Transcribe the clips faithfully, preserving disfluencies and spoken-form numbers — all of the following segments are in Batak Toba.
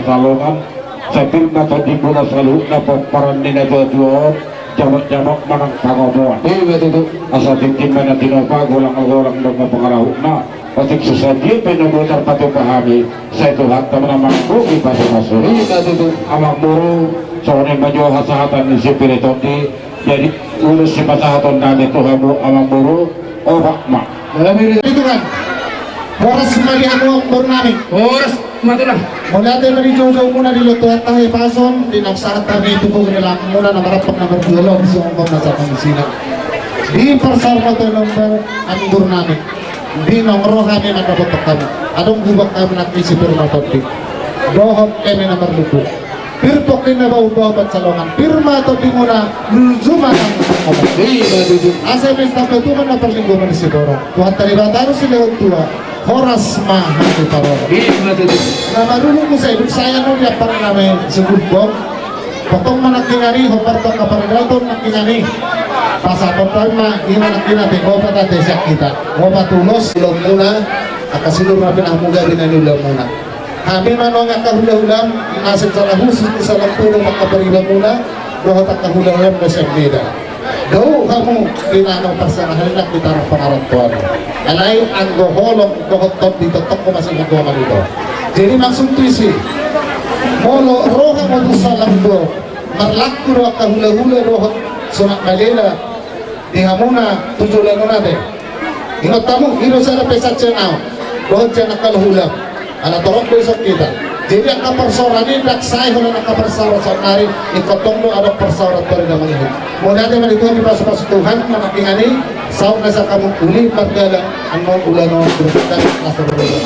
Salongan, sai pir ma tondimuna saluhutna pomparan ni natuatua on, jamakjamak ma nang pangomoan. Ima tutu. Asa tintin ma na tinopa, golanggolang nang pangarahutna. Otik so sadia pe na boi tarpatupa hami, sai Tuhanta ma na mamboan pasupasu. Ima tutu. Amangboru, songon i ma jo hasahatan ni si Pire Tondi. Jadi, ulos sipasahatonnami tu hamu amangboru, opat ma. Dalam ini, Tuhan. Horas ma di hamu amangboru nami. Horas ma, Tulang. Mauliate ma di joujoumuna di loto hata hahipason, di naung sahat hami tu boru ni lambungmuna na marampang na mardua lobi songon na sahat ni sina. Di parsaorna tu nomor amangboru nami. Di naung ro hami mandapothon hamu. Adong gubang hami nangkin si Pire ma Tondi. Dohot eme na marlukut. Pir pongki na bahu dohot pansalongan, pir ma tondimuna, luju ma nang. Ima tutu. Asa eme tamba tuman na parlinggoman ni siborok. Tuhanta Debata do silehon tua, horas ma hami parorot. Ima tutu. Na maruluk muse, duk sai anu di ampara nami si Gultom. Potong ma nangkiningan i, hombar tu angka paradaton nangkiningan i. Pasahathon ma, ima nangkiningan i, opat ate sian hita. Opat ulos, ulaonmuna, angka sinur na pinamuga di na niulaonmuna. Hami ma nuaeng angka hulahulam, na secara khusus tu salam tudo angka paribanmuna, dohot angka hulahulam na sian Medan. Dao hamu di na naung parserahan i nang di taraf pangarantoan. Alai anggo holong dohot tondi tongtong ma sian hagoman i do. Jadi maksud tu isi, molo ro hamu tu salam do, marlaku do angka hulahula dohot sonang malela, di hamuna tu joloan on ate. Ingot hamu, i do sada pesan sian ahu dohot sian angka hulahulam. Ala torop do dison hita. Jadi angka parsaoran i ndang sae holan angka parsaoran saonari, ingkon tong do adong parsaoran tu ari na mangihut. Mauliate ma di Tuhan, dipasupasu Tuhan ma nangkiningan i, saut nasa hamu uli mardalan, annon ulaon on berkata nasa berkata.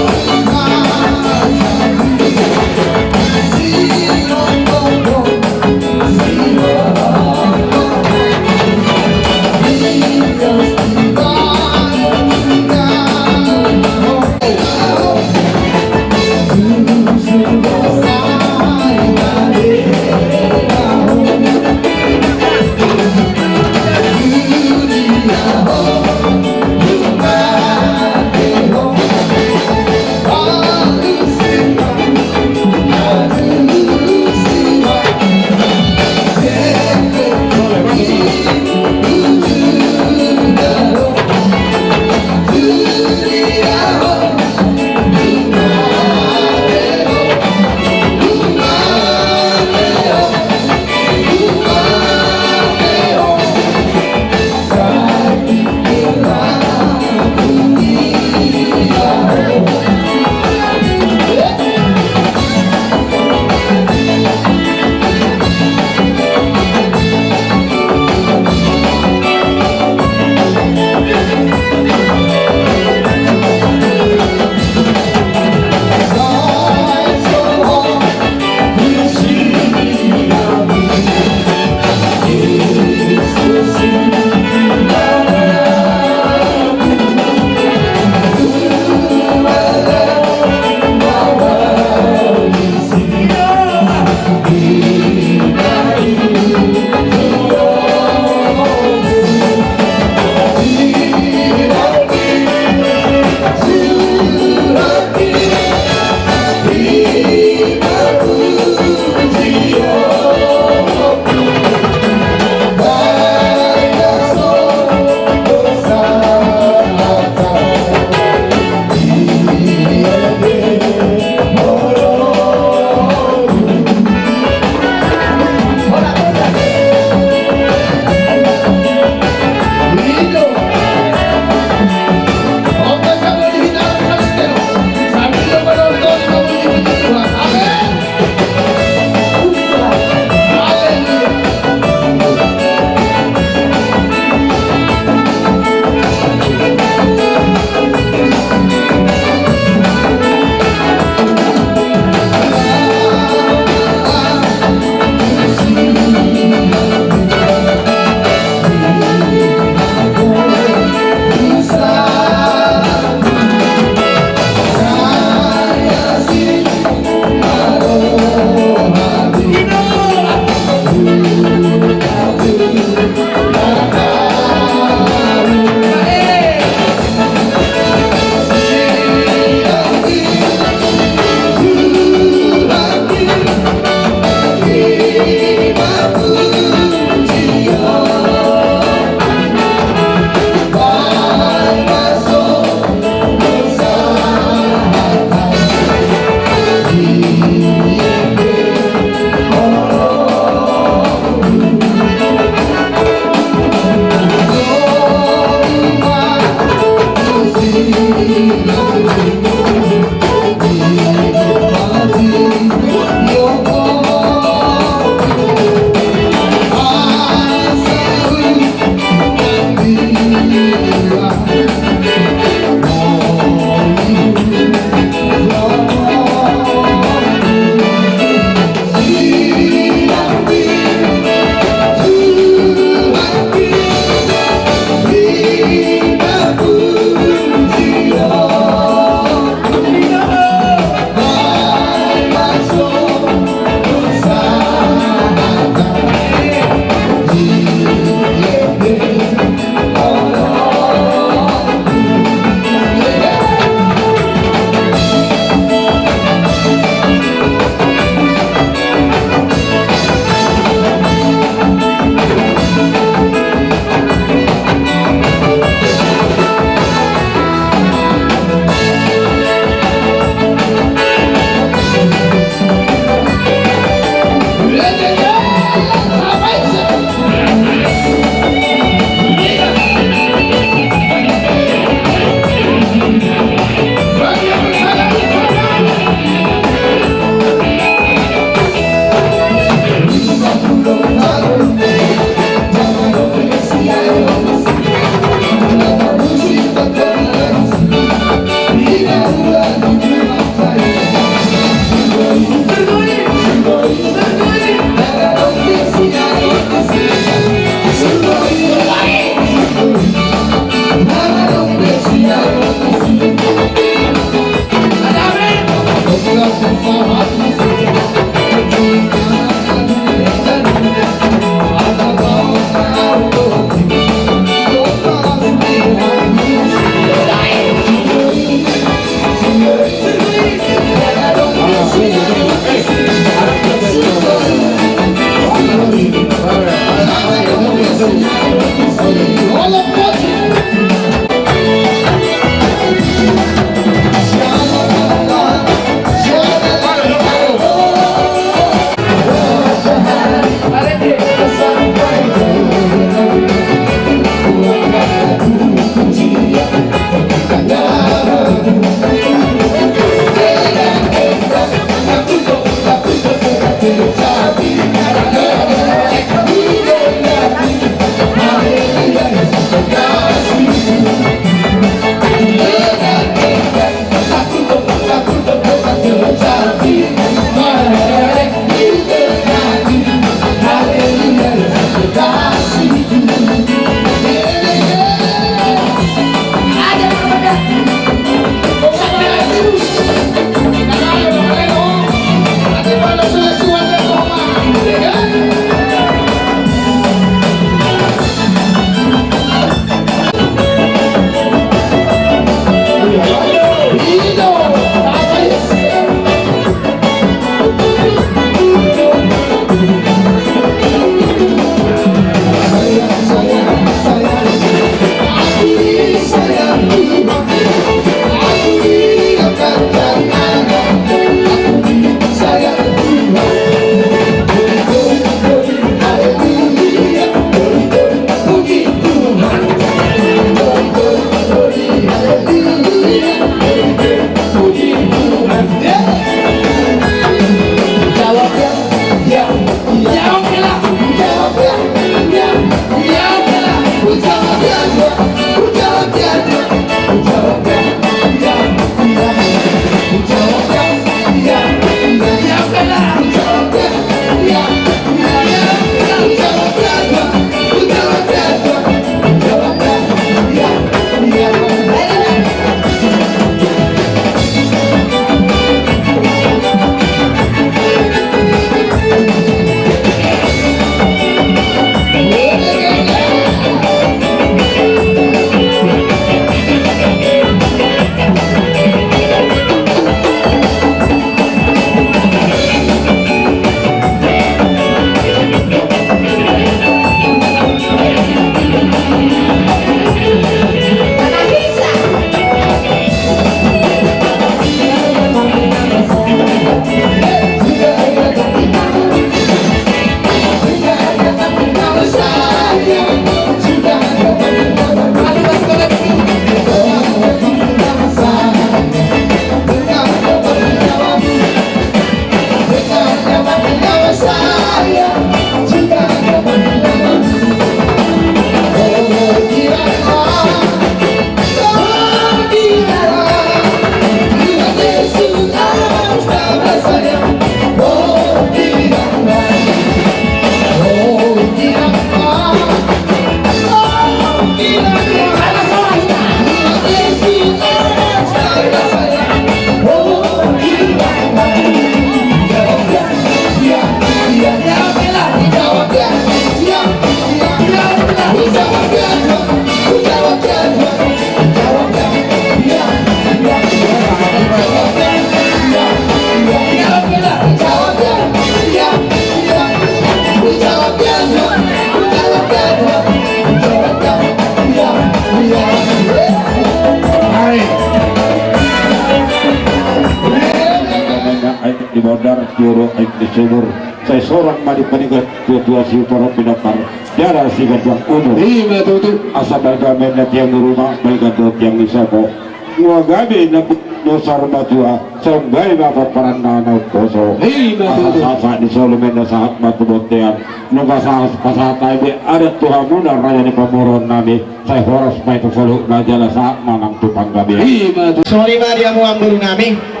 Di Bondar, Juru, Aik di Sumur, sai sorang ma di paniga, tua-tua si Poro Pinokar, jala si ganjang umur. Ima tutu. Asa balga ma inna tiang ni ruma, balga do tiang ni sopo. Nunga gabe na dosa ruma tua, sai umbahen ma pomparanna na umposo. Ima tutu. Asa sahat ni solu ma inna sahat ma tu bontean. Nunga sahat pasahat hami be adat tu hamuna raja ni pamoruon nami. Sai horas ma i tu solu na jala sahat ma nang tu panggabean. Ima tutu. Sori ma di hamu amangboru nami.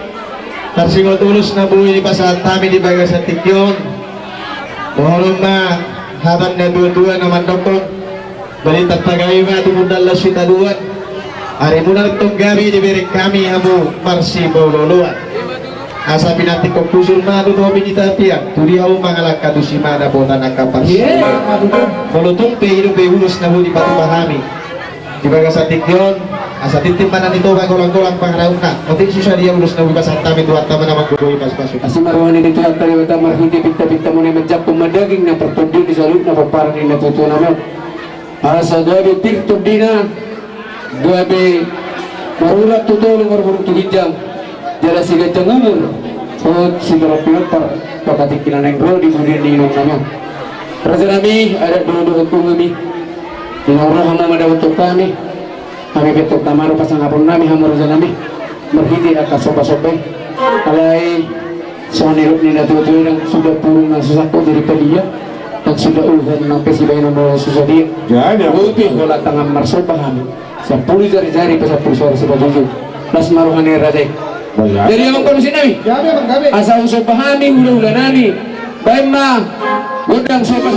Tarsongon ulos na boi dipasahat hami di bagasan tingki on. Dohonon ma hata ni na tua-tua na mandokkon. Balintang pagabe ma tu mundal las sitadoan. Arimuna tong gabe dibereng hami hamu marsipaolooloan. Asa pinantikhon hujur ma tu topi ni tapian, tu dia hamu mangalangka tusi ma dapotan angka parsipaoloan. Molo tung pe i dope ulos na boi dipatupa hami di bagasan tingki on, asa tintin ma na nitoba golanggolang pangarahutna. Otik susa dia ulos na boi pasahat hami Tuhanta ma na manggogoi pasupasu. Asi ma roha ni Tuhanta Debata marhite pintapinta muna i manjangkon ma daging na partondion di saluhutna pomparan ni natuatuanami on. Asa gabe pir tondina, gabe marurat tu toru, marburung tu ginjang, jala siganjang umur dohot sitorop pinompar tu angka tingki na naeng ro di burian ni inongnami on. Rajanami, adat do dohot hami, inang roha ma mandapothon hami. Hami pe tong tama do pasangaponnami hamu rajanami marhite angka sombasomba i. Alai songon nidok ni natuatua i, ndang suda purung na so sangkot jadi padia, ndang suda uhan nang pe sibahenon na so sadia. Jadi, boi pe holan tangan marsomba hami, sampulu jarijari pe sampulu suara sipajujung. Las ma roha ni raja i. Jadi amang panusinami, asa husomba hami hulahulanami. Baen ma gondang somba.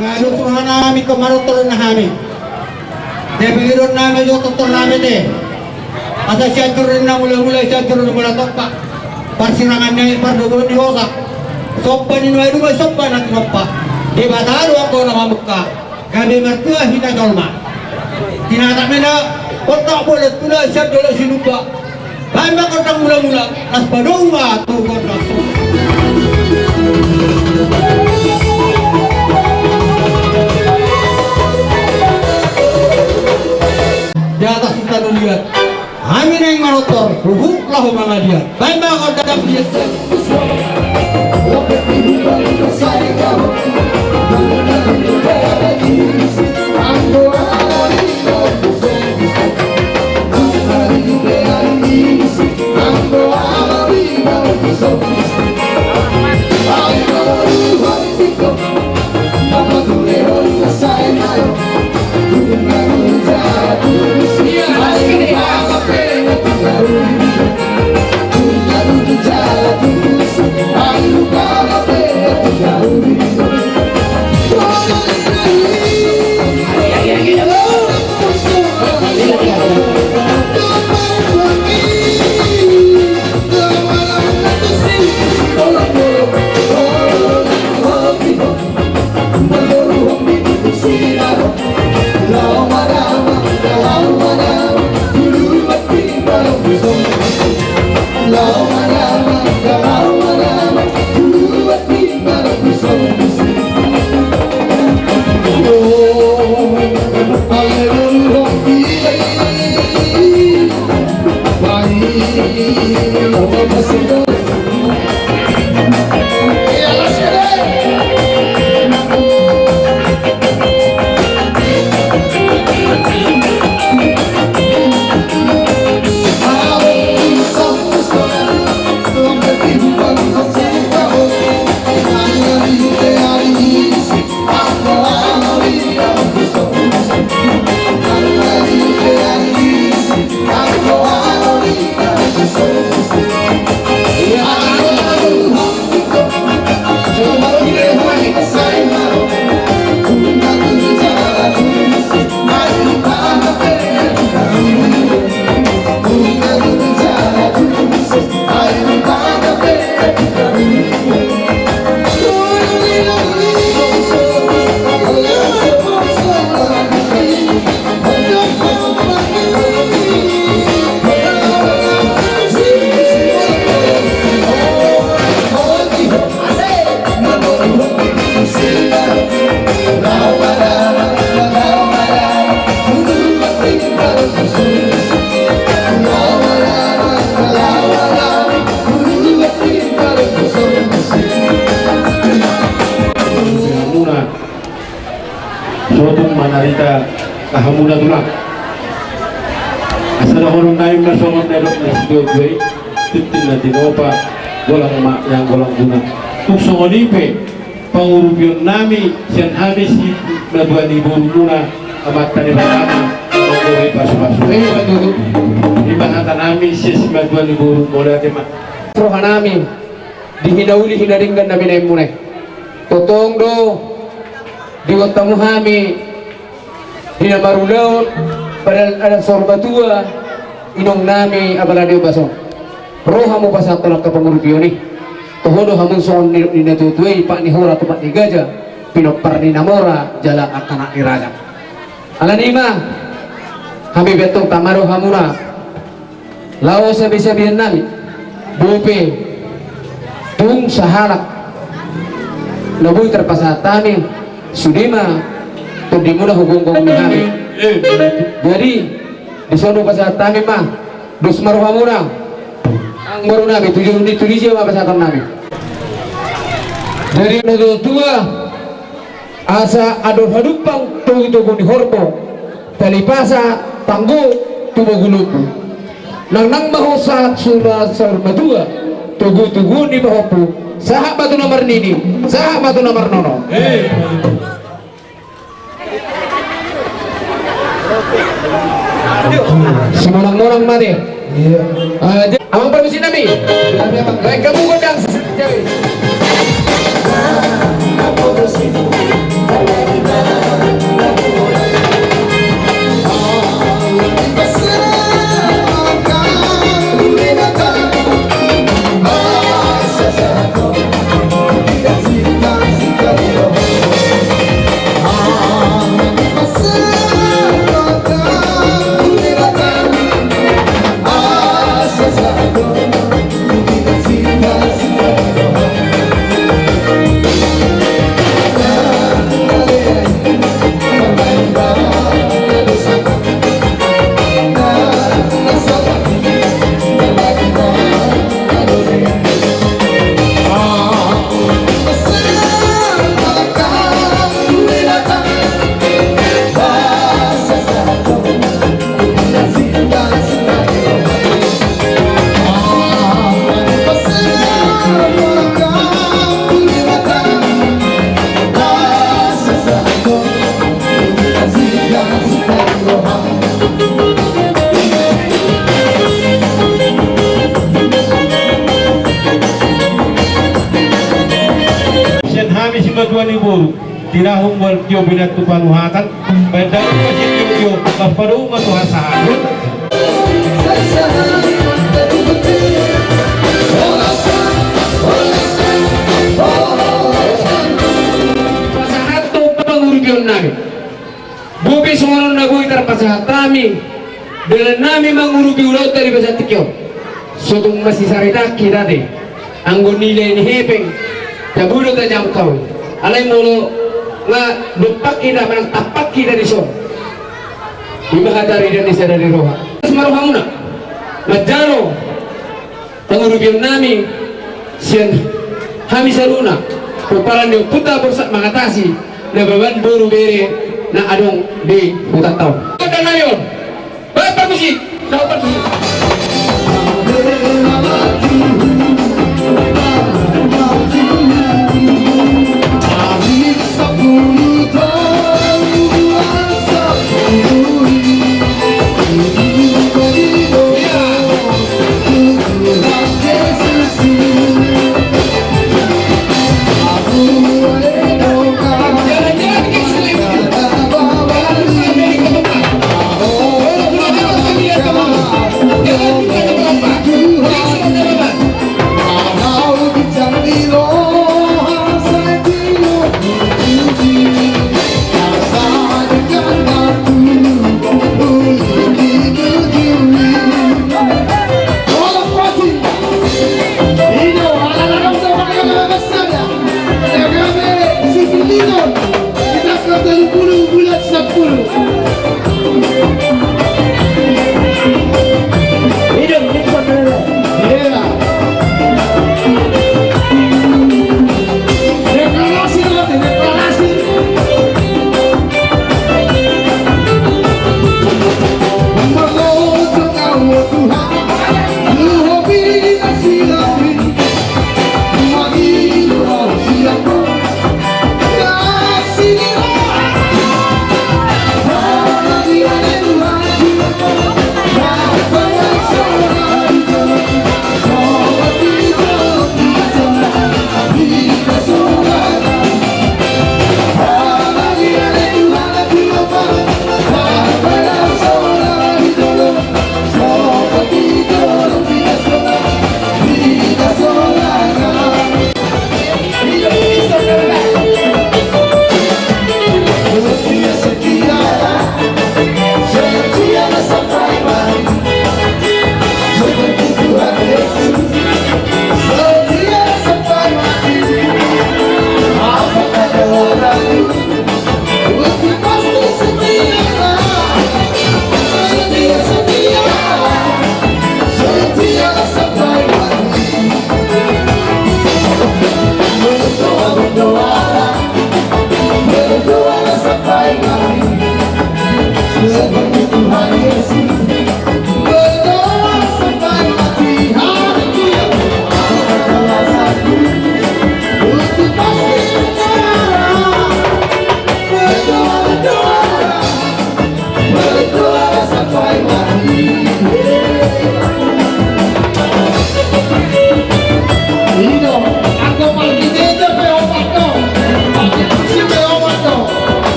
Nga do suhanami, ingkon manortor do hami. Te pingironnami jo tortornami te. Asa Sianjur ninna mulamula, Sianjur ninna mula tompa. Parsirangan ni pardoboan ni hosa. Somba ni nuaeng do ma somba na tinompa. Debata do anggo na mamungka. Gabe martua hita jolma. Tinatap ma na, otak bolon tula sian dolok Sinumba. Baen ma gondang mulamula, las padomu ma tu gondang somba. Di atas huta Dolian. Hami naeng manortor, huhut laho mangaliat. Baen ma gondang dia. Botung manarita na hamuna tulang. Asa dohonon nami ma songon na didok ni situatua i, tintin na tinopa, golang ma yang golang guna. Tung songon i pe pangurupion nami sian hami simatua ni borumuna, Amanta Debata ma manggohi pasupasu. Eh, betul. I ma hata nami sian simatua ni boru, mauliate ma. Roha nami di hinauli hinadenggan na binaenmuna i. Tongtong do diboan hamu hami di na marulaon, padahal adat saur matua, inong nami, apala di ombas on. Ro hamu pasahathon angka pangurupion i. Toho do hamu songon ni, ni natuatua i, pat ni hora tu pat ni gaja, pinompar ni na mora jala angka anak ni raja. Alani i ma hami pe antong tama do hamuna. Laho sabesabean nami, bope tung sahalak na boi tarpasahat hami, sude ma tondimuna hugonggong ni hami. Jadi dison hupasahat hami ma, dos ma rohamuna. Anggo boru nami, tu jolo ni tu disi ma pasahaton nami. Jadi na tua-tua, asa andor hadumpang togutogu ni horbo, tali pasa tanggo tu bogu lombu. Nangnang ma ho sahat sura saur matua, togutogu ni pahompu, sahat ma tu na marnini, sahat ma tu na marnono. Simonang-monang ma te. Iya. Ah, ja-, amang parmusik nami. Iya, iya, Bang. Baik, kamu gondang. Sian hami simatua ni boru, tinahung mual tio binan tu panuhatan, baen damang ma sitiotio, las padomu ma tu hasahatan. Pasahathon pangurupion nami. Bope songon on na boi tarpasahat hami, dalan nami mangurupi ulaonta di bagasan tingki on. So tung masisaritaan hita ate, anggo nilai ni hepeng, tabo do tajangkau. Alai molo nga dompak hita manang tampak hita dison, i ma hata ridan ni sada ni roha. Las ma rohamuna manjalo pangurupion nami sian hami saluhutna, pomparan ni ompunta Borsak Mangatasi, na baoa boru bere na adong di hutanta on. Gondang nami on. Baen parmusik. Baen parmusik.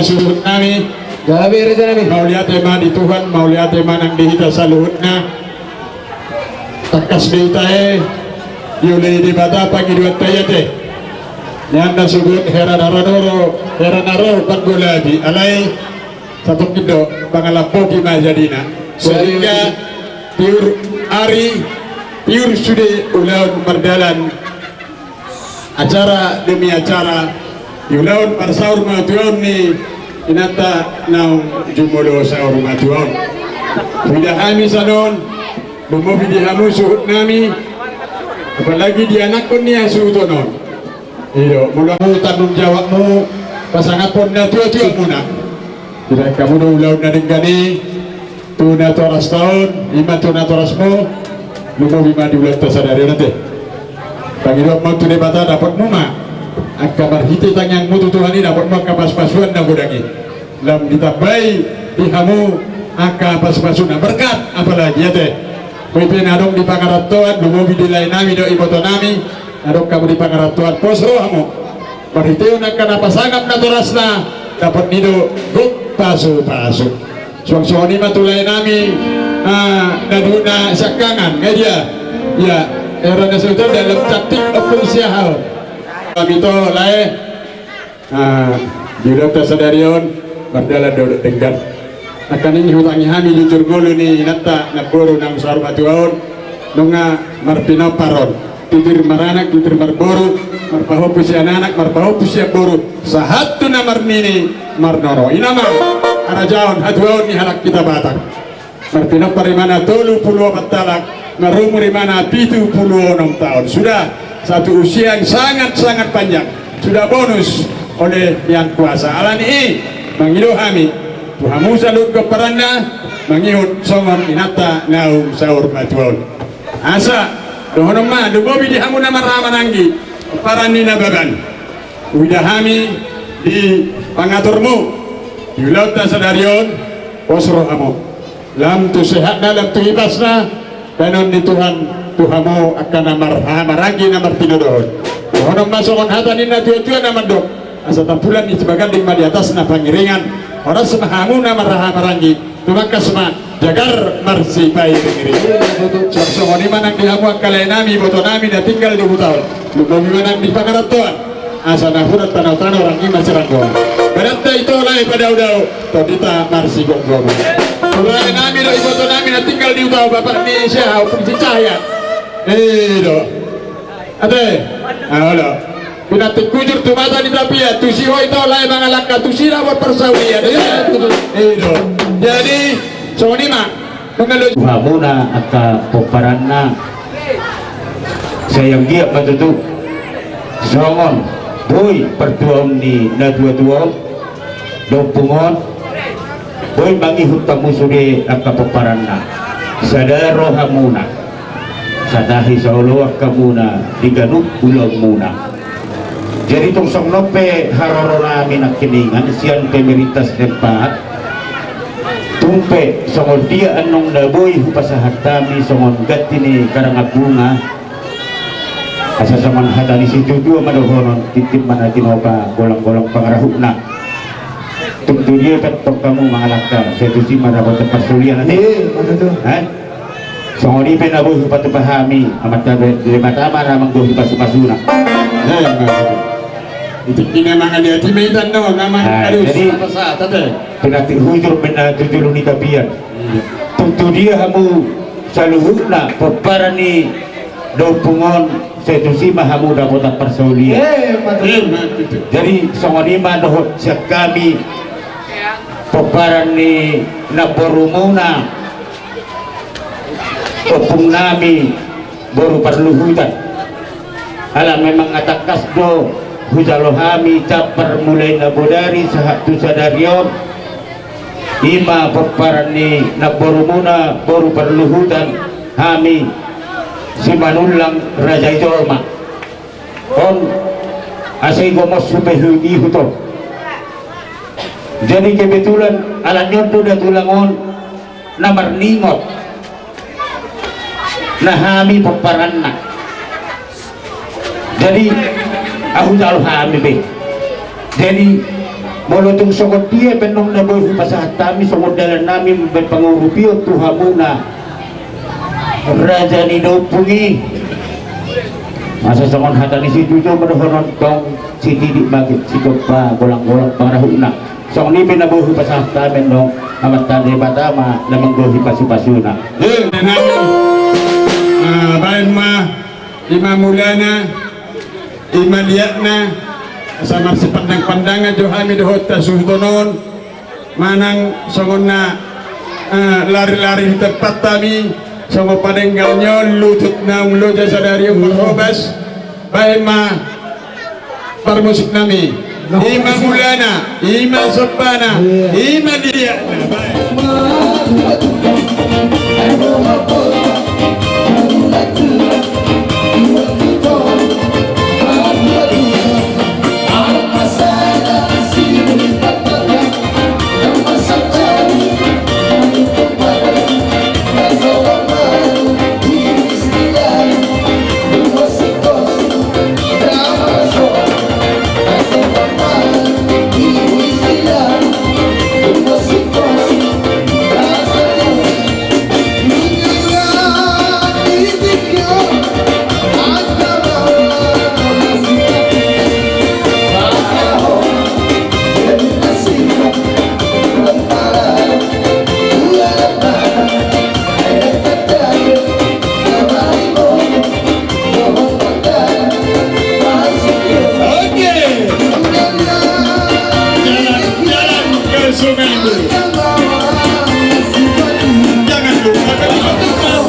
Suhut nami. Gabe raja nami. Mauliate ma di Tuhan, mauliate ma nang di hita saluhutna. Tangkas do ita e, dioloi Debata pangidoanta i ate. Nian na sogot hera na ro, hera na ro panggolapi, alai satongkin do pangalambopi ma jadina. Sehingga tiur ari, tiur sude ulaon mardalan. Acara demi acara, di ulaon parsaur matuaon ni inanta naung jumolo saur matuaon. Huida hami sanon, lumobi di hamu suhut nami, apalagi di anakkon ni hasuhuton on. Ido, molo hamu tanggung jawabmu, pasangaphon natuatuamuna. Dibaen hamu do ulaon na denggan i, tu natorasta on, ima tu natorasmu, lumobi ma di ulaonta sadari on ate. Pangidoanmu tu Debata dapotmu ma, angka marhite tangiangmu tu Tuhan i dapotmu angka pasupasuan na godang i. Lam ditambai di hamu angka pasupasuna, berkat apalagi ate. Bope na adong di pangarantoan, lumobi di lae nami dohot iboto nami, na adong hamu di pangarantoan, pos rohamu. Marhitehon angka na pasangap natorasna, dapot ni do gok pasupasu. Suang songon i ma tu lae nami, ah, na du-, na siangkangan, nga dia. Ia, era na sudah dalam cantik ompung siaha on. Hami to lae, ah, di ulaonta sadari on, mardalan do denggan. Nangkaning hutangi hami jujur ngolu ni inanta namboru naung saur matua on, nunga marpinompar on. Titir maranak, titir marboru, marpahompu sian anak, marpahompu sian boru, sahat tu na marnini, marnono. I ma harajaon hatuaon ni halak hita Batak. Marpinompar imana tolu pulu opat halak, marumur imana pitu pulu onom taon. Sudah satu usia yang sangat-sangat panjang. Sudah bonus oleh Yang Kuasa. Alani i, mangido hami tu hamu saluhut pomparanna, mangihut songon inanta naung saur matua on. Asa dohonon ma, lumobi di hamu na marhahamaranggi, pomparan ni Nababan. Huida hami di pangaturmu di ulaonta sadari on, pos rohamu. Lam tu sehatna, lam tu hipasna, baenon ni Tuhan tu hamu angka na marhahamaranggi na martinodohon. Dohonon ma songon hata ni natuatua na mandok: Asa tampulan ni sibaganding ma di atasna pangiringan, horas ma hamu na marhahamaranggi, tumangkas ma jagar marsipairingiring. Suang songon i ma nang di hamu angka lae nami, iboto nami na tinggal di huta on. Lumobi ma nang di pangarantoan. Asa napuran tanaotanao, ranggi ma siranggomi. Badanta ito lae padaodao, tondinta marsigomgoman. Tu lae nami dohot iboto nami na tinggal di huta on, bapak ni siaha, ompung si Cahya. Ido. Ate. Ah, olo. Pinantik hujur tu mata ni tapian, tusi ho ito lae mangalangka, tusi na marparsaulian. Ido. Jadi, songon i ma. Hamuna angka pomparanna, sai anggiat ma tutu songon boi partuaon ni natuatua on, di ompung on, boi mangihut hamu sude angka pomparanna. Sada rohamuna, satahi saoloan hamuna di ganup ulaonmuna. Jadi tung songon on pe haroro nami nangkiningan sian pemerintah setempat, tung pe songon dia annon na boi hupasahat hami songon ganti ni karangan bunga, asa songon hata ni situatua ma dohonon, titip ma na tinopa, golanggolang pangarahutna. Tung tu dia pe antong hamu mangalangka, sai tusi ma dapotan parsaulian, ate. Eh, mana tu? Eh? Songon i pe na boi hupatupa hami, Amanta Debata ma na manggohi pasupasuna. Nah, nah, nah. Itu ina mangan dia, ti maitan no, nama. Nah, aduh, jadi, apa sa-, tate? Pinantik hujur ma na tu julu ni tapian. Iya. Tung tu dia hamu saluhutna pomparan ni ompung on, sai tusi ma hamu dapotan parsaulian. Eh, mantap. Eh, mantap. Jadi, songon i ma dohot sian hami pomparan ni namborumuna, ompung nami boru Parluhutan. Ala memang nga tangkas do hujalo hami campar mulai na bodari sahat tu sadari on. I ma pomparan ni namborumuna boru Parluhutan, hami Simanullang Raja i Jolma. On, asa i gomos hupe hu-, ihut on. Jadi kebetulan ala ni on do da tulang on na marningot na hami pomparanna. Jadi, ah, hujalo hami be. Jadi, Molo tung songon dia pe annon na boi hupasahat hami songon dalan nami mambahen pangurupion tu hamuna raja ni da ompung i. Asa songon hata ni situtu ma dohonon tong, sititik ma sitop, golang-golang pangarahutna. Songon i pe na boi hupasahat hami annon, Amanta Debata ma na manggohi pasu-pasuna. Eh, nami, ah, baen ma, i ma mulana, i ma liatna, asa marsipandang-pandangan jo hami dohot hasuhuton on, manang songon na, eh, lari-lari di tempat hami, songon padenggal ni on, lutut naung loja sadari on marhobas, baen ma parmusik nami. I ma mulana, i ma sombana, i ma liatna. Oke. Jalan, jalan ke Sungai Bulu. Jangan lupa kami bertemu.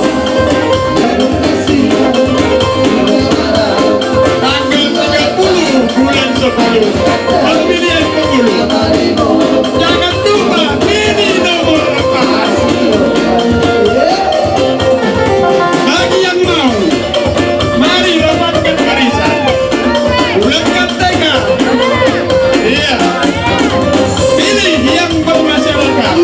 Tanggal tiga puluh bulan sepuluh. Pemilihan pengurus. Jangan lupa pilih nomor empat. Bagi yang mau, mari rapatkan barisan. Bulatkan tekad. Iya. Pilih yang bermasyarakat.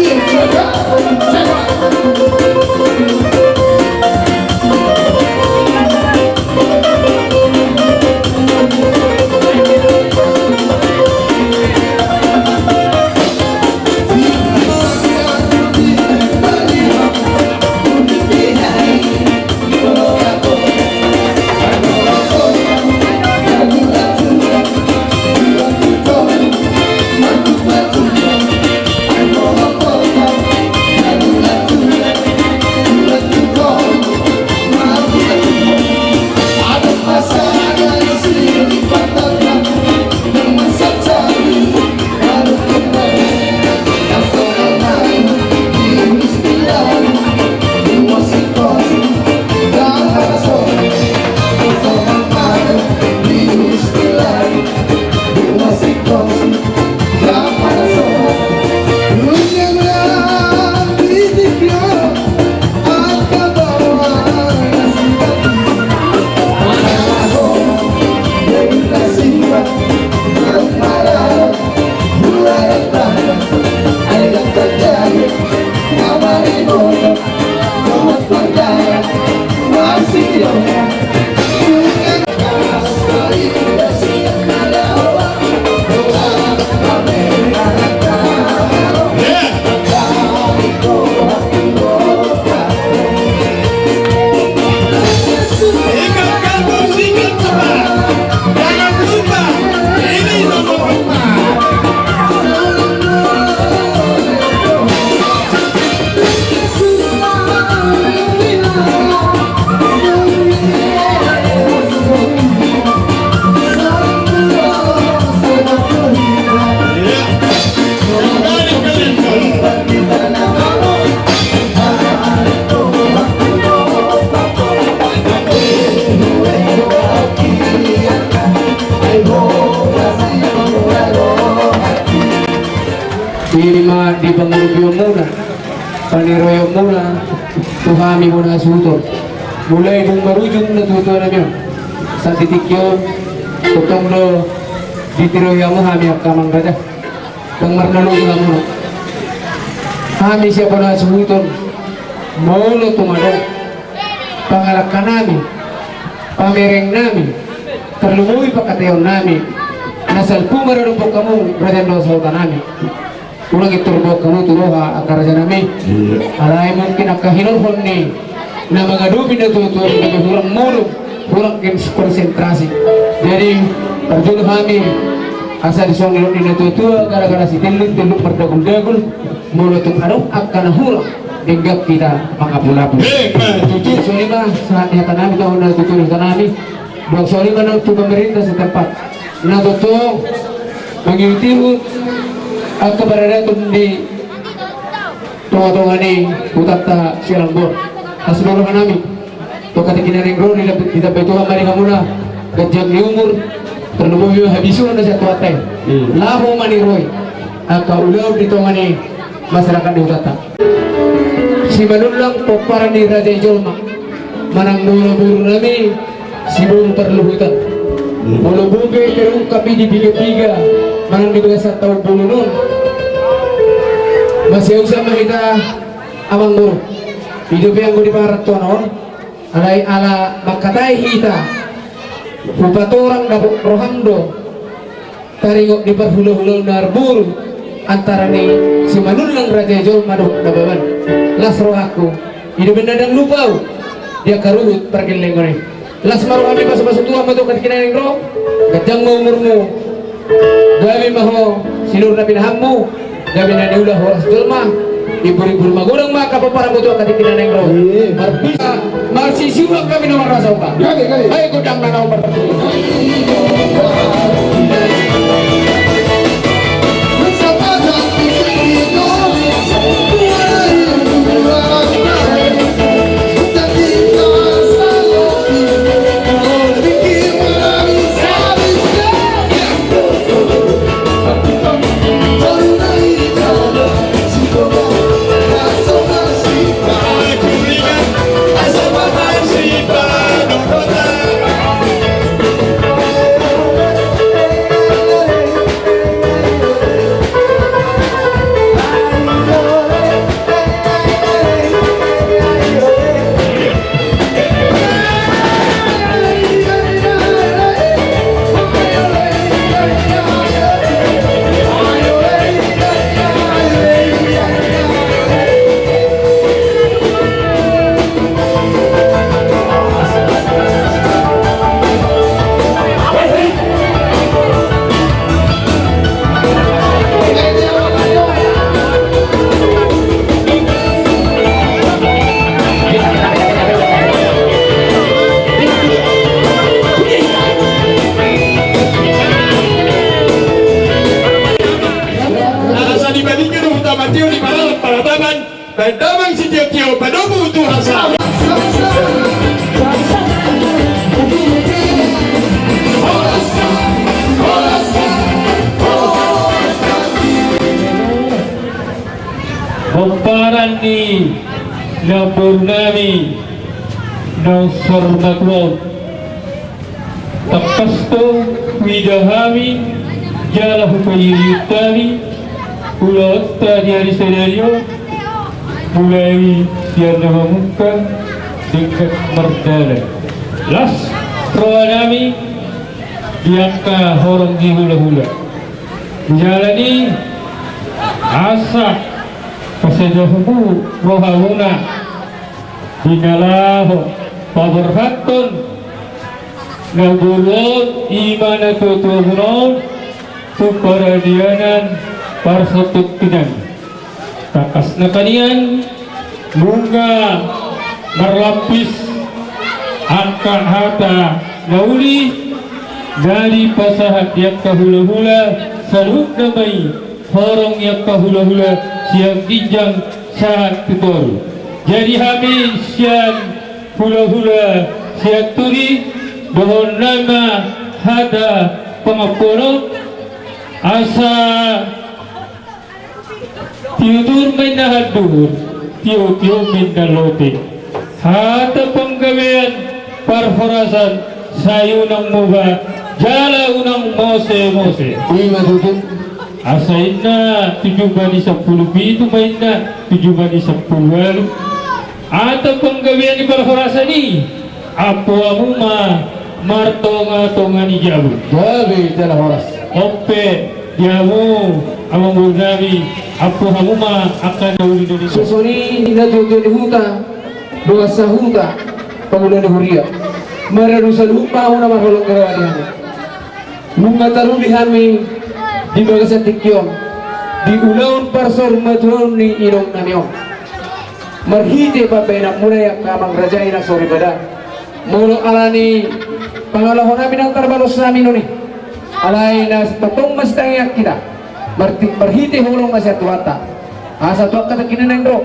I ma di pangurupionmuna, paniroionmuna tu hami bona hasuhuton. Mulai dung marujung na tuatua nami on. Saat di tingki on, tongtong do ditiroi hamu hami angka amang raja. Ndang marnalului hamu. Hami sian bona hasuhuton, molo tung adong pangalangka nami, pamereng nami, tarlumobi pangkataion nami, Na salpu ma radophon hamu raja ni dua sahuta nami. Unang intor boan hamu tu roha angka raja nami. Alai mungkin angka hinorhon ni na mangadopi na tuatua i gabe hurang modom, hurang konsentrasi. Jadi parjolo hami asa dison nidok ni na tuatua gara-gara sitelluk-telluk mardagul-dagul. Molo tung adong angka na hurang denggan hita mangapul-apul. Songon i ma sahat ni hata nami tu na tuatua ni hata nami. Boan songon i ma na tu pemerintah setempat. Na tongtong mangihut-ihut angka paradaton di tonga-tonga ni hutanta Sialamboan. Las ma roha nami tu angka tingki na naeng ro, ditambai Tuhan ma di hamuna ganjang ni umur, tarlumobi ma habisuhon na sian Tuhanta i. Laho maniroi angka ulaon di tonga ni masyarakat di hutanta. Simanullang pomparan ni raja i jolma manang molo boru nami siboru parluhutan. Molo boi pe terungkap i di piga-piga manang di bagasan taon bolon on, masiausan ma hita amang boru. I dope anggo di pangarantoan on, alai ala mangkatai hita hupatorang dapot roham do taringot ni parhulahulaon na arboru antara ni Simanullang raja i jolma dohot Nababan. Las rohangku, i do umbahen na ndang lupa ahu di angka ruhut pargellengon i. Las ma rohami, pasu-pasu Tuhan ma tu angka tingki na naeng ro. Ganjang ma umurmu, gabe ma ho sinur na pinahanmu. Gabe na niula horas jolma, ibur-ibur magodang ma angka pomparanmu tu angka tingki na naeng ro. Marbisa marsisiuan hami na marrasa upa. Ai godang na naung marrasa. Asa di Balingga do huta Matio di Paralan Parataban. Baen damang sitio-tio padomu tu hasa. Pomparan ni namboru nami na unsur matua on. Tangkas do huida hami jala hupaihut hami ulaonta di ari sadari on, mulai sian na mamungka denggan mardalan. Las roha nami di angka horong ni hulahula. Jala ni asa pasada hamu rohamuna di na laho paborhathon namboru on, i ma na tuatuamuna on, tu paradianan parsatongkinan. Tangkas nangkin nunga marlapis angka hata na uli na dipasahat di angka hulahula, saluhutna ma i horong ni angka hulahula sian ginjang sahat tu toru. Jadi hami sian hulahula Sianturi, dohononnami ma hata pangampuon on, asa tiutur ma inna handuhur, tiotio ma inna lote. Hata panggabean parhorasan sai unang muba jala unang mosemose. Ima tutu. Asa inna tu jumadi sampulu pitu ma inna tu jumadi sampulu ualu. Hata panggabean ni parhorasan i, ampu hamu ma martongatonga ni jabu. Gabe jala horas. On pe di hamu amangboru nami, ampu hamu ma angka na uli na nian. Songon i natuatua ni huta, dongan sahuta, pangula ni huria. Maradu saluhut ma hamu na marholong ni roha di hami. Nunga taruli hami di bagasan tingki on di ulaon parsaurmatuaon ni inong nami on. Marhite pambahenanmuna i angka amang raja i na soripada. Molo alani pangalaho nami nang tarbalos nami nuni. Alai na tongtong ma sitangiang hita. Marti-, marhite holong ma sian Tuhanta. Asa tu angka tingki na naeng ro.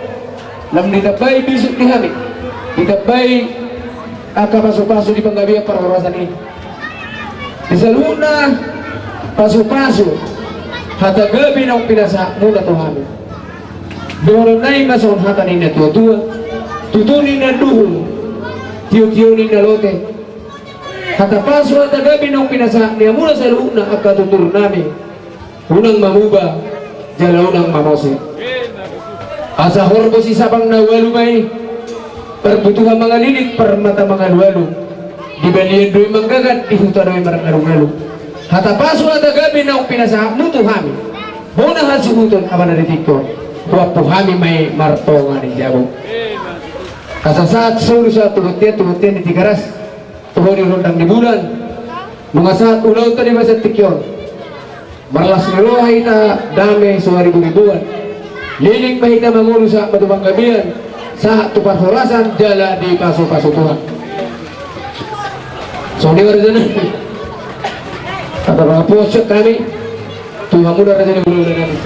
Lam ditambai bisuk di hami. Ditambai angka pasupasu di panggabean parhorasan i. Di saluhutna pasupasu, hata gabe naung pinasahatmuna tu hami. Dohonon nai ma songon hata ni natuatua, tutu ni na duhul, tiotio ni na lote. Hata pasu hata gabe naung pinasahat ni hamuna saluhutna angka tutur nami. Unang mamuba, jala unang mamose. Asa horbo sisabang na ualu ma i, parbutuha mangalilik, parmata mangalualu. Di balian do i manggagat, di huta do i marngalungalu. Hata pasu hata gabe naung pinasahatmu tu hami. Bona hasuhuton abana di tingki on. Huampu hami ma i martonga ni jabu. Asa sahat solu sahat tu bontean, tu bontean ni Tigaras. Tu ho di rondang ni bulan. Nunga sahat ulaonta di bagasan tingki on. Marlas ni roha hita dame soariburibuan. Leleng ma hita mangolu sahat ma tu panggabean, sahat tu parhorasan jala dipasupasu Tuhan. Songon i ma raja nami. Hata pasu hami tu hamuna raja ni hulahula nami.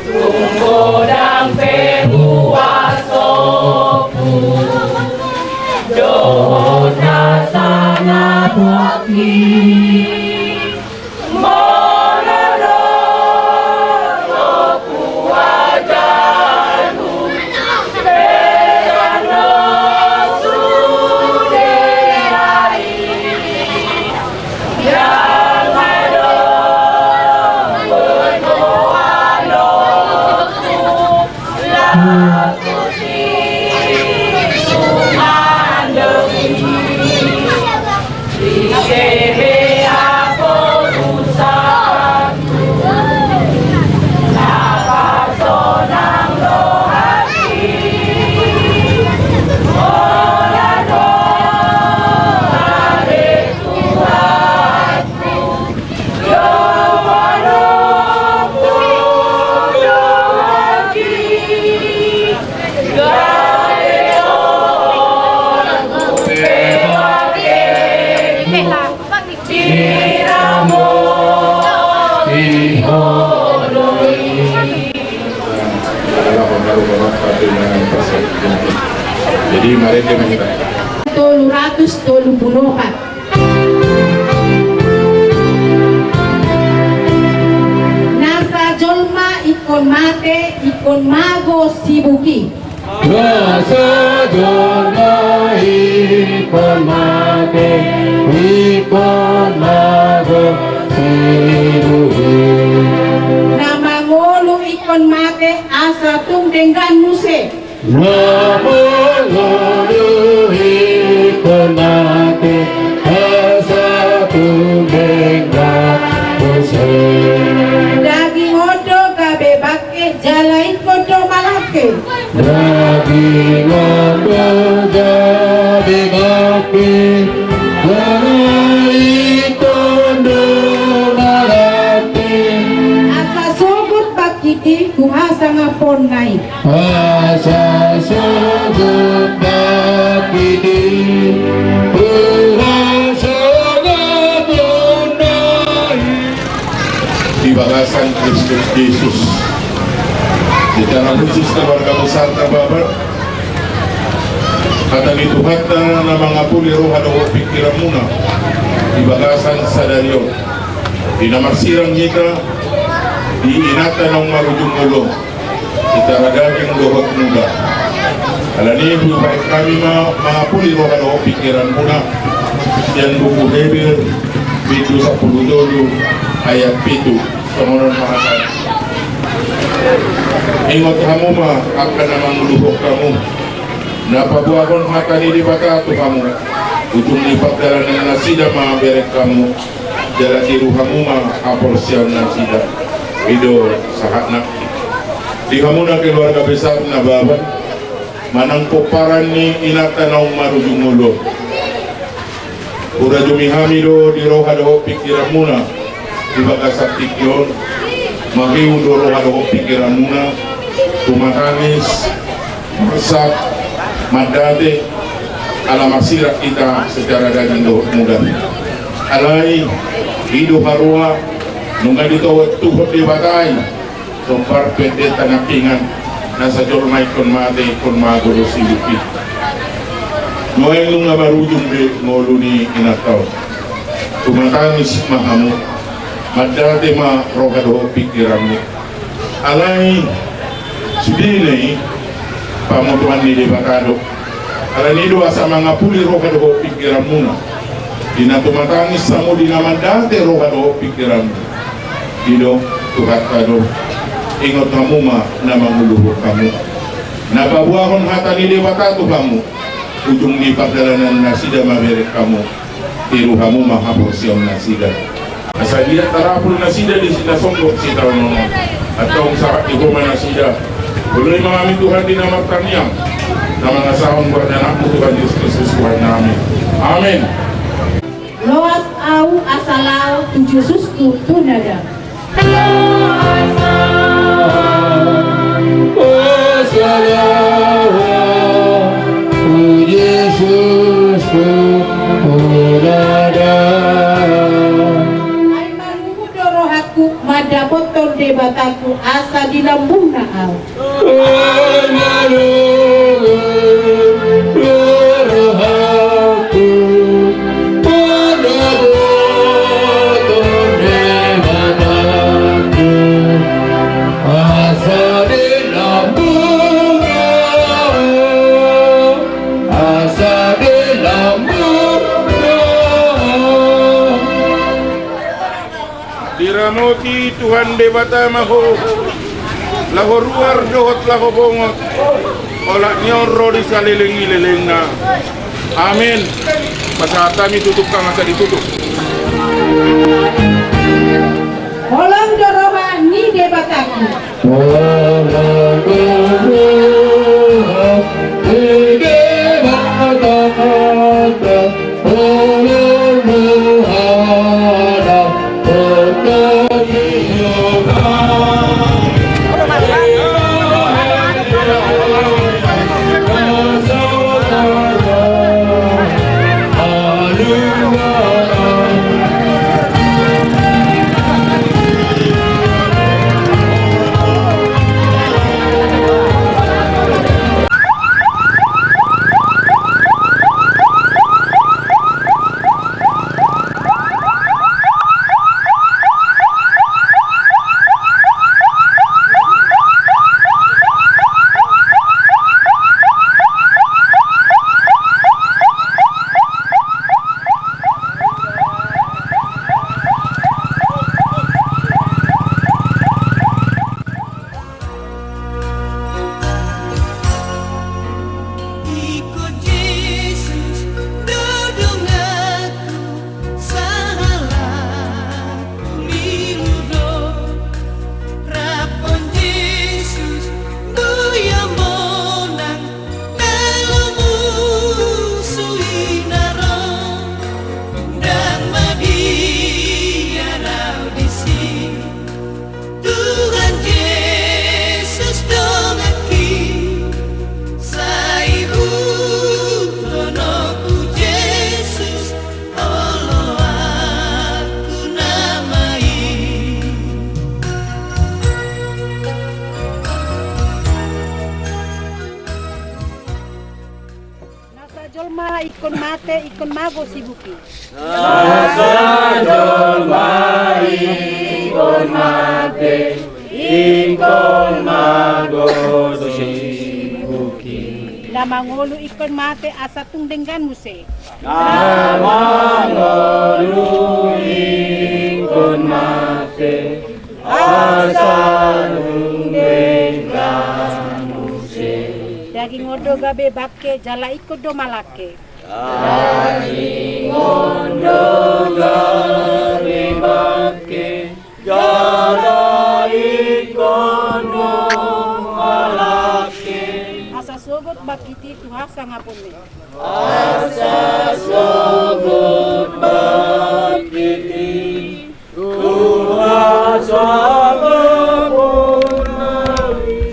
Tung godang pe huasongku dohot nasa na pongki. Molo ro tu ajalku, berang do sude ai. Jadi, mari kita. Tolu ratus tolu pulu opat. Nasa jolma ingkon mate, ingkon mago sibuki. Nasa jolma ingkon mate, ingkon mago sibuki. Na mangolu ingkon mate, asa tung denggan muse. Na mangolu ingkon mate, asa Jala ingkon do malangke. Daging on do gabe bangke, jala ingkon do malangke. Asa sogot bangkit i tu hasangaponna i. Asa sogot bangkit i tu hasangaponna i. Di bagasan Kristus Jesus. Secara khusus keluarga besar Nababan, hata ni Tuhanta na mangapuli roha dohot pingkiranmuna di bagasan sadari on. Di na marsirang hita di inanta naung marujung ngolu on. Secara daging dohot muda. Alani i hubahen hami ma mangapuli roha dohot pingkiranmuna. Sian buku Heber, bindu sampulu tolu, ayat pitu. Songon on ma hatana. Ingot hamu ma angka na manguluhon hamu, na paboahon hata ni Debata tu hamu. Ujung ni pardalanannasida ma bereng hamu. Jala tiru hamu ma haporseaonnasida. I do sahatna. Di hamuna keluarga besar Nababan, manang pomparan ni inanta naung marujung ngolu on, hurajumi hami do di roha dohot pingkiranmuna di bagasan tingki on. Mangihut do roha dohot pingkiranmuna, tumatangis, marsak, mandate, ala marsirang hita secara daging dohot muda. Alai i do haroa, nunga ditohot Tuhanta Debata i, hombar pe dengke tangan pingan, nasa jolma ingkon mate, ingkon mago do sidung i. Nuaeng nunga marujung be ngolu ni inanta on. Tumatangis ma hamu, mandate ma roha dohot pingkiranmu. Alai sudena i pamotoan ni Debata do. Alani i do asa mangapuli roha dohot pingkiranmuna. Di na tumatangis hamu, di na mandate roha dohot pingkiranmu. I do Tuhanta do. Ingot hamu ma na manguluhon hamu. Na paboahon hata ni Debata tu hamu. Ujung ni pardalanannasida ma bereng hamu. Tiru hamu ma haporseaonnasida. Asa diat tarapul nasida di si na songgop sitaonon on. Antong sahat di ho ma nasida. Oloi ma hami Tuhan di na martangiang, na mangasahon goar ni Anakmu Tuhan Jesus Kristus Tuhannami. Amen. Loas ahu asa laho tu Jesus Tuhanta. Ai maluhut do rohangku mandapothon Debatangku asa di lambungna ahu. Diramoti Tuhan Debata ma ho, laho ruar dohot laho bongot, olat ni on ro di saleleng ni lelengna. Amen. Pasahat hami tutup, angka na ditutup. Holong do roha ni Debatangku. Ingkon mate, ingkon mago sibuki. Asa jolma ingkon mate, ingkon mago sibuki. Na mangolu ingkon mate, asa tung denggan muse. Na mangolu ingkon mate, asa tung denggan muse. Daging on do gabe bangke, jala ingkon do malangke. Daging on do gabe bangke, jala ingkon do malangke. Asa sogot bangkit i tu hasangapon ni. Asa sogot bangkit i tu hasangapon ni.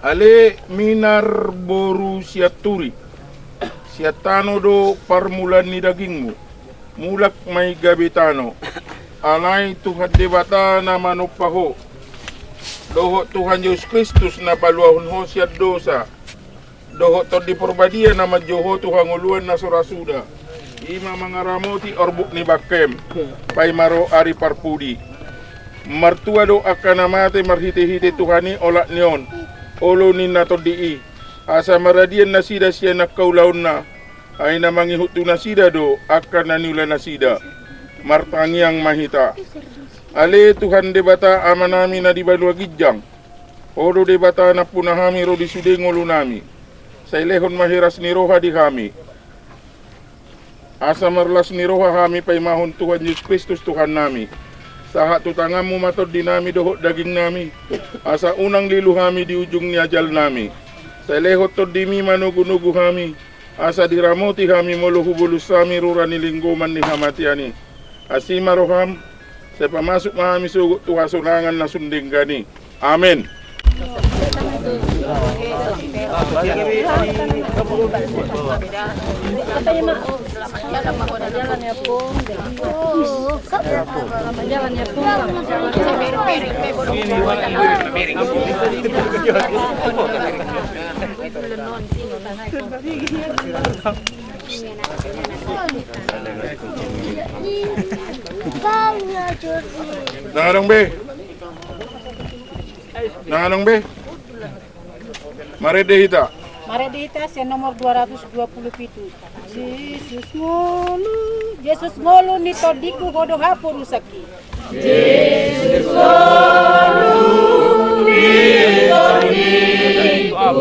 Ale minar boru Sianturi, sian tano do parmulaan ni dagingmu, mulak ma i gabe tano. Alai Tuhan Debata na manompa ho, dohot Tuhan Jesus Kristus na paluahon ho sian dosa, dohot Tondi Porbadia na manjou ho tu hangoluan na so ra suda, i ma mangaramoti orbuk ni bangkem paima ro ari parpudi. Martua do angka na mate marhitehite Tuhan i olat ni on, olo ninna Tondi i, asa maradian nasida sian angka ulaonna, ai na mangihut tu nasida do angka na niula nasida. Martangiang ma hita. Ale Tuhan Debata Amanami na di banua ginjang, Ho do Debata nampuna hami ro di sude ngolunami. Sai lehon ma hiras ni roha di hami, asa marlas ni roha hami paimahon Tuhan Jesus Kristus Tuhannami. Sahat tu tanganmu ma tondinami dohot dagingnami, asa unang lilu hami di ujung ni ajalnami. Sai lehon tondimi manogunogu hami, asa diramoti hami molo hubolus hami rura ni linggoman ni hamatean i. Asi ma roham, sai pamasuk ma hami sogot tu hasonangan na sun denggan i. Amen. Nang adong be? Nang adong be? Marende hita. Marende hita sian nomor dua ratus dua puluh pitu. Jesus ngolu, Jesus ngolu ni tondiku, ho do haporusangki. Jesus ngolu ni tondiku, ho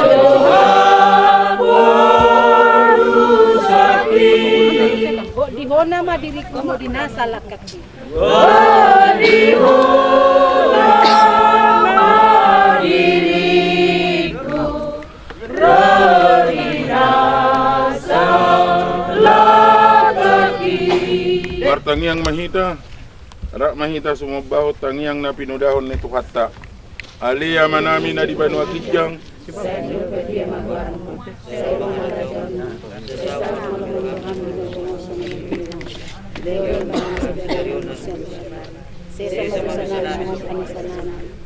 do haporusangki. Godihona ma diringku, godihona ma diringku. Martangiang ma hita, rap ma hita sumambahon tangiang na pinodahon ni Tuhanta. Ale Amanami na di banua ginjang.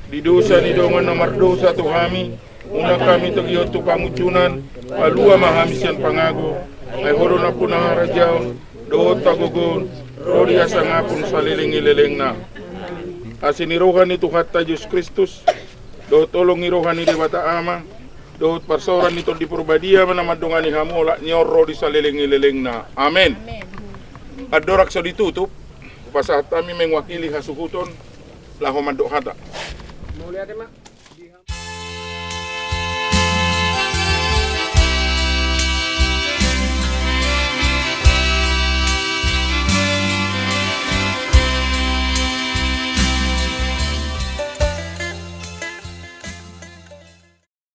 Di dosa ni dongan na mardosa tu hami, unang hami togihon tu pangunjunan, palua ma hami sian pangago, ai ho do nampuna harajaon, dohot hagogoon, ro di hasangapon saleleng ni lelengna. Asi ni roha ni Tuhanta Jesus Kristus, dohot holong ni roha ni Debata Ama, dohot parsaoran ni Tondi Porbadia ma na mandongani hamu olat ni on ro di saleleng ni lelengna. Amen. Andorang so ditutup, hupasahat hami mewakili hasuhuton, laho mandok hata. Mauliate ma.